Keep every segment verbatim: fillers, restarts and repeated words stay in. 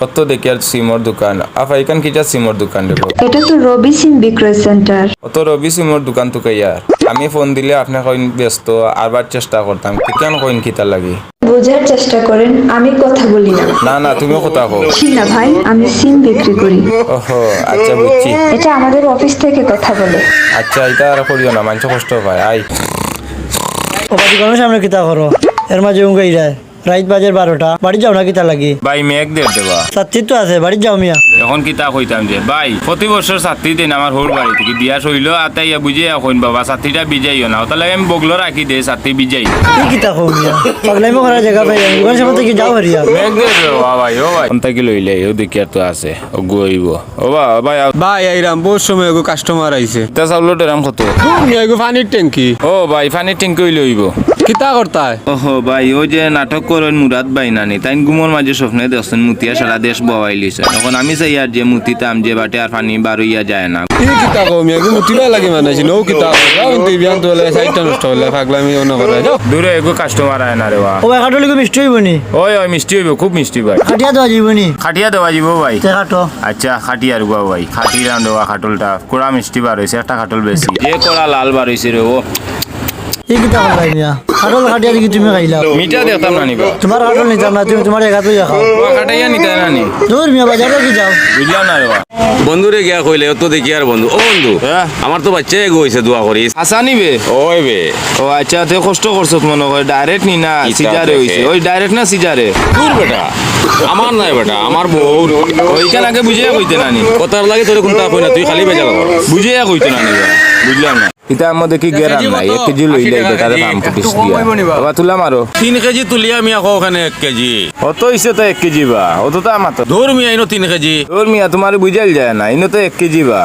অত দেখিয়ার সিমর দোকান। আফা, ইখান কিতা সিমর দোকান রে বা? এটা তো রবি সিম বিক্রয় সেন্টার। অত রবি সিমর দোকান তো কইয়ার। আমি ফোন দিলে আপনে কইন ব্যস্ত, আরবার চেষ্টা করতাম। কিখান কইন কিতার লাগি? বোঝার চেষ্টা করেন, আমি কথা বলি না। না, না, তুমি কথা কও। জি না ভাই, আমি সিম বিক্রি করি। ওহো, আচ্ছা, বুঝছি। এটা আমাদের অফিস থেকে কথা বলে। আচ্ছা, ইতা আর করিও না, মানষে কষ্ট পায়। আই। ওবা, দোকানর সামনে কিতা করো? এর মাঝে উঙ্গাই যায়। রাইত বাজের বারোটা, বাড়িত যাও না কিতার লাগি? ভাই, মেঘ দের দেবা। ছাত্তি তো আছে, বাড়িত যাও মিয়া। এখন কিতা কইতাম যে, ভাই, প্রতি বছর ছাত্তি দেইন আমার হউর বাড়ি থাকি, দিয়া শইল আতাইয়া বুঝে কইন, বাবা, ছাত্তিটা ভিজাইও না। অতার লাগি আমি বগলো রাখি দেই, ছাত্তি ভিজাই। ই কিতা কও মিয়া? পাগলামি করার জাগা পাই না, দোকান সামনে থাকি যাও হারিয়া। মেঘ দের দেবা, ভাই, ও ভাই। কোন থাকি লইলে, ও দেখি আর তো আছে, ও গইব। ও বা, ভাই, আও। ভাই, আইরাম, বহুত সময় ওগো কাস্টমার আইছে। ইতা চাউলর ড্রাম কত? ধুর মিয়া, এগু পানির ট্যাঙ্কি। ও ভাই, পানির ট্যাঙ্কি অইলে অইব। কিতা করতায়? ওহো ভাই, ওই যে নাটক করইন মুরাদ ভাই নানি, তাইন ঘুমর মাঝে স্বপ্নে দেখছইন মুতিয়া সারা দেশ বওয়াই লিছইন। এখন আমি চাইয়ার যে মুতিতাম যে বাটে আর পানি বার অইয়া যায় না। ই কিতা কও মিয়া, এগু মুতিবার লাগি বানাইছি, নৌ কিতা কও? যাও, কিন্তু বিয়ান তো হলে সাইডটা নষ্ট হলে পাগলামি অন্য করে, যাও। দূরে এগু কাস্টমার আয় না রে বা। ওবা, কাঠল ইগু মিষ্টি অইব নি? ওই, ওই, মিষ্টি অইব, খুব মিষ্টি ভাই। কাটিয়া দেওয়া যাইব নি? কাটিয়া দেওয়া যাইব ভাই। তে কাটো। আচ্ছা, কাটিয়া রে বা ভাই, কাটিয়া দেওয়া কাঠলটা। কুড়া মিষ্টি বার অইছে, একটা কাঠল বেশি। যে কড়া লাল বার অইছে রে, ও। ই কিতা করলায় মিয়া? কাঠল কাটিয়া দেখি তুমি খাইলাও। মিঠা দেখতাম না নি বা। তুমার কাঠল নিতাম না, তুমি তুমার জাগাত অইয়া খাও। ও, কাটাইয়া নিতায় না নি? ধুর মিয়া, বাজারো কি যাও? বুঝলাম না রে বা। বন্ধুরে গিয়া কইলে, ও তো দেখি আর বন্ধু। ও বন্ধু, হ্যাঁ? আমার তো বাচ্চা এগু অইছে, দোয়া করিস। হাছা নি বে? ওই বে। ও আচ্ছা, তে কষ্ট করছত মনো কয়, ডাইরেক্ট নি না, ইটা সিজারে দেখে। অইছে। ওই ডাইরেক্ট না সিজারে? দূর বেটা, আমার নায় বেটা, আমার বউর। ওইখান আগে বুঝাইয়া কইতে না নি? কথার লাগি তোরে কুনতা কই না, তুই খালি বেজাল কর। বুঝাইয়া কইতে না নি বা? বুঝলাম না। ইতা আমার দেখি গেরান নাই, এক কেজি লইলে বেটারে পাম ফুটিস দিয়া। বাবা, তুলা মারো। তিন কেজি তুলিয়া মিয়া কও কেনে এক কেজি? অত অইছে তো এক কেজি বা, অত তো আমার তো। ধুর মিয়া, ইনো তিন কেজি। ধুর মিয়া, তুমারে বুঝাইল যায় না, ইনো তো এক কেজি বা।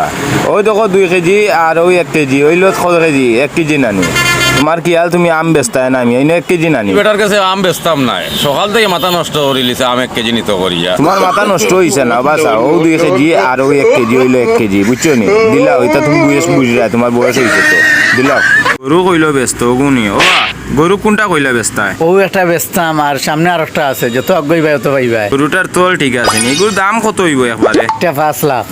ওই দেখো দুই কেজি আর ওই এক কেজি, ওই লো কত কেজি, এক কেজি না নি। তুমার খিয়াল তুমি আম বেচতায় না মিয়া, ইনো এক কেজি না নি। বেটার কাছে আম বেচতাম নায়, সকাল থাকি মাথা নষ্ট করিলিছে আম এক কেজি নিতো করিয়া। তুমার মাথা নষ্ট অইছে না, বাছা, ও দুই কেজি আর ওই এক কেজি, অইলো এক কেজি, বুঝছো নি? দিলাও, ইতা তুমি বয়স বুঝরায়, তুমার বয়স অইছে তো, দিলাও। গরু কইলো বেচতো, গুনি, ও বা, গরু কুনটা কইলা বেচতায়? ও একটা বেচতাম, আর সামনে আরোকটা আছে, যত আগুয়াইবায় অত পাইবায়। গরুটার তল ঠিক আছে নি? এগুর দাম কত অইবো একবারে? একটা পাঁচ লাখ।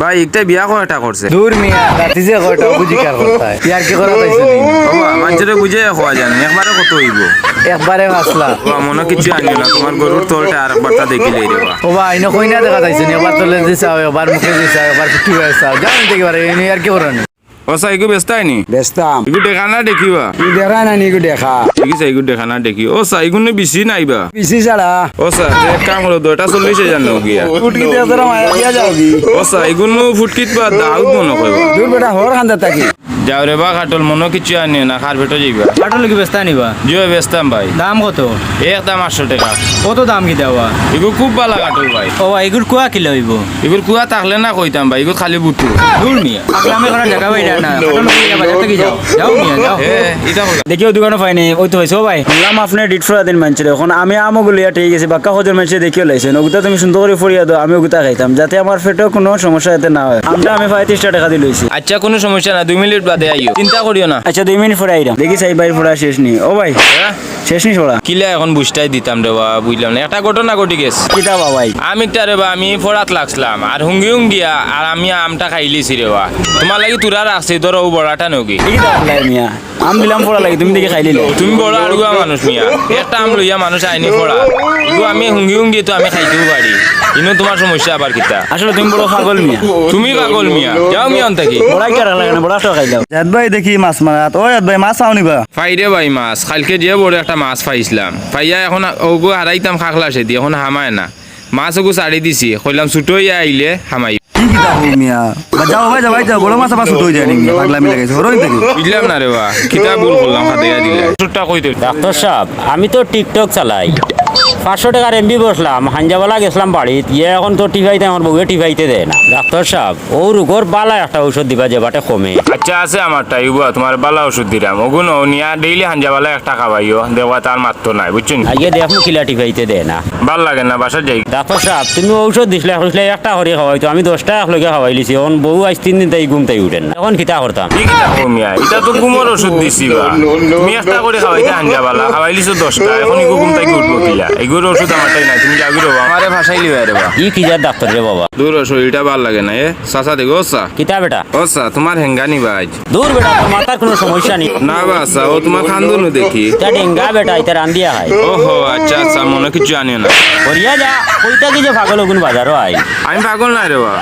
ভাই, একটা বিয়া কয়টা করছে? দূর মিয়া, রাতি যে কয়টা বুঝি কার করতায়? ইয়ার কি করা পাইছে নি? বাবা, মানষরে বুঝে কওয়া যায় নি, একবারে কত অইবো? একবারে পাঁচ লাখ। বাবা, মনো কিচ্ছু আনিও না, তুমার গরুর তলটা আর একবার তা দেখিলেই রে বা। ও বা, ইনো কইনা দেখা যাইছে নি, একবার তলে দি চাও, একবার মুখে দি চাও, একবার ফুটি ভাই চাও, যাও নি দেখি বারে, ইনো ইয়ার কি করা নি? ও চাই, ইগু বেচতায় নি? বেচতাম। ইগু দেখা না দেখিবা? ই দেখা না নি, ইগু দেখা। দেখি চাই, ইগু দেখা না দেখি। ও চাই, ইগু নে বেশি নাইবা? বেশি ছাড়া। ও চাই, তে এক কাম করো, দুইটা চল্লিশ হাজার নেও গিয়া। ফুটকিতে তোরা মায়া দিয়া যাওগি। ও চাই, ইগু নু ফুটকিত বা দাউদ মনো কইবা। দূর বেটা, হর খান্দা থাকি। যাও রে বা কাঠল, মনো কিচ্ছু আনিও না, কার পেটো যাইবা। কাঠল কি বেচতায় নি বা? জি অয়, বেচতাম ভাই। দাম কত? একদম আটশো টেকা। অত দাম কিতা বা? ইগু খুব ভালা কাঠল ভাই। ও ভাই, ইগুর কুয়া কিলা অইবো? ইগুর কুয়া থাকলে না কইতাম ভাই, ইগুর খালি বুটু। দূর মিয়া, পাগলামি করার জাগা পাইরা না। কাঠল লইয়া বাজার থাকি যাও। যাও মিয়া, যাও। এ, ইটা কইলা। দেখিও দোকানো পাইনি, ওই তো পাইছো ভাই। হুনলাম আপনে ডিট ফরা দিন মানষরে, এখন আমি আমও গুলিয়া ঠেই গেছি, বাক্কা কজন মানষে দেখিও লাইছে। ওগুতা তুমি সুন্দর করি ফরিয়া দেও, আমি ওগুতা খাইতাম, যাতে আমার পেটো কুনু সমস্যা যাতে না অয়। আমটা আমি প্রায় তিরিশটা টেকা দি লইছি। আচ্ছা, কুনু সমস্যা না, দুই মিনিট বাদে আইও, চিন্তা করিও না। আচ্ছা, দুই মিনিট পরে আইরাম। দেখি চাই ভাইর ফরা শেষ নি। ও ভাই, হ্যাঁ? শেষ নি ফরা? কিলা এখন বুঝটাই দিতাম রে বা, বুঝলাম না। একটা ঘটনা ঘটি গেছে। কিতা বা ভাই? আমি একটা রে বা, আমি ফরাত লাগছিলাম, আর হুঙ্গি হুঙ্গিয়া, আর আমি আমটা খাইলিছি রে বা। তুমার লাগি তুরা রাখছি, ধরো ও বড়াটা নেওগি। কিতা বা ভাই মিয়া? আম দিলাম ফরা লাগি, তুমি দেখি খাইলিলে। তুমি বড় আড়ুয়া মানুষ মিয়া, একটা আম লইয়া মানুষ আইনি ফরা। ইগু আমি হুঙ্গি হুঙ্গি তো আমি খাইতেও পারি। ইনো তুমার সমস্যা আবার কিতা? আসলে তুমি বড় পাগল মিয়া। তুমি পাগল মিয়া, যাও মিয়া অন থাকি। বড়া কিতা রাখলা কেনে? বড়া তো খাইলাম। জাদ ভাই দেখি মাছ মারাত। ও জাদ ভাই, মাছ আও নি বা? পাই রে ভাই মাছ, কাইলকে যে বড় একটা মাছ পাইছলাম, পাইয়া এখন ওগু হারাইতাম খাকলা সেদি, এখন হামায় না। মাছ ওগু ছাড়ি দিছি, কইলাম ছুটো অইয়া আইলে হামাই। ই কিতা কও মিয়া? বা যাও ভাই, যাও ভাই, যাও, বড় মাছ আবার ছুটো অই যায় নি মিয়া, পাগলামি লাগাইছে, হরইন থাকি। বুঝলাম না রে বা, কিতা ভুল করলাম, হাতাইয়া দিলে। ডাক্তার সাব, আমি তো TikTok চালাই। পাঁচশো টেকার MB বসলাম, হাঞ্জাবালা গেছলাম বাড়িত, ইয়ে এখন তো টিপাইতে আমার বউয়ে টিপাইতে দেয় না। ডাক্তার সাব, ও রোগর বালা একটা ঔষধ দিবা যে বাটে কমে। আচ্ছা, আছে আমার টাই, উবা, তুমার বালা ঔষধ দিরাম। ওগুন নিয়া daily হাঞ্জাবালা একটা খাবাইও, দেখবা তার মাত্র নাই, বুঝছো নি? আগে দেখমু কিলা টিপাইতে দেয় না। বালা লাগে না, বাসাত যাই। ডাক্তার সাব, তুমি ঔষধ দিছলা, কইছলা একটা করি খাবাইতো, আমি দশটা একলগে খাবাইলিছি, এখন বউ আইজ তিন দিন তাই ঘুম তাই উঠে না, এখন কিতা করতাম? ই কিতা কও মিয়া, ইটা তো ঘুমর ঔষধ দিছি বা। তুমি একটা করি খাবাইতে হাঞ্জাবালা, খাবাইলিছো দশটা, এখন ইগু ঘুম থাকি উঠবো কিলা? তোর ওষুধ আমারটাই নাই, তুমি যাও গি রে বা। আমারে ফাঁসাইলি রে বা। ই কি জাত ডাক্তার রে বাবা? দূর ও, শরীরটা ভালা লাগে না। এ চাচা দেখো, ও চাচা। কিতা বেটা? ও চাচা, তুমার হেঙ্গা নি বা আইজ? দূর বেটা, তোর মাথার কুনু সমস্যা নি। না বা চাচা, ও তুমার খান্দনও দেখি। ইতা ডেঙ্গা বেটা, ইতা রান্দিয়া খায়। ওহো, আচ্ছা আচ্ছা, মনো কিচ্ছু আনিও না। করিয়া যা, কইতা কি যে পাগল অগুন বাজারো আয়। আমি পাগল নায় রে বা।